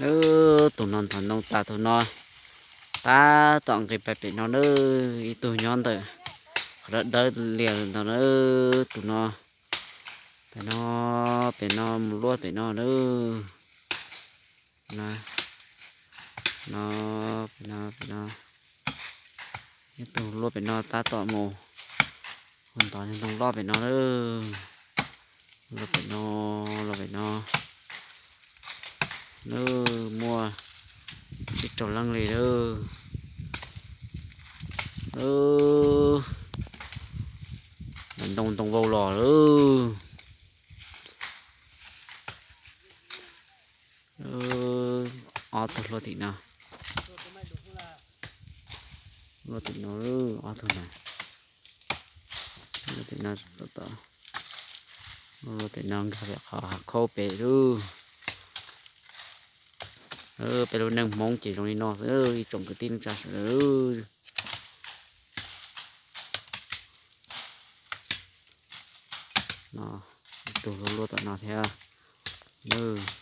Wb tus no ntov ntoo tas, tus no tab tom nqis pais pem no nawb. Ib tug nyob ntawm qhov dawb dawb lias ntawd nawb. Tus no, pem no, pem no mus luaj pem no nawb. No, no, pem no, pem no. Ib tug luaj pem no tab tom mus ntov ntoo loj pem no nawb. Los pem no, los pem no. Nawb, muaj ib rau leej li lawm. Nawb, ntoo ntoo vau los lawm. Ob tug luaj tim no, luaj tim no, ob tug na, luaj tim no, luaj tim no nkag pem qhov hav khaub pem lawm. Peb lub neej Hmoob ces zoo li no xwb ib tsoom kwv tij neej tsa sawv daws. No, ib tug luaj luaj tom no thiab nawb.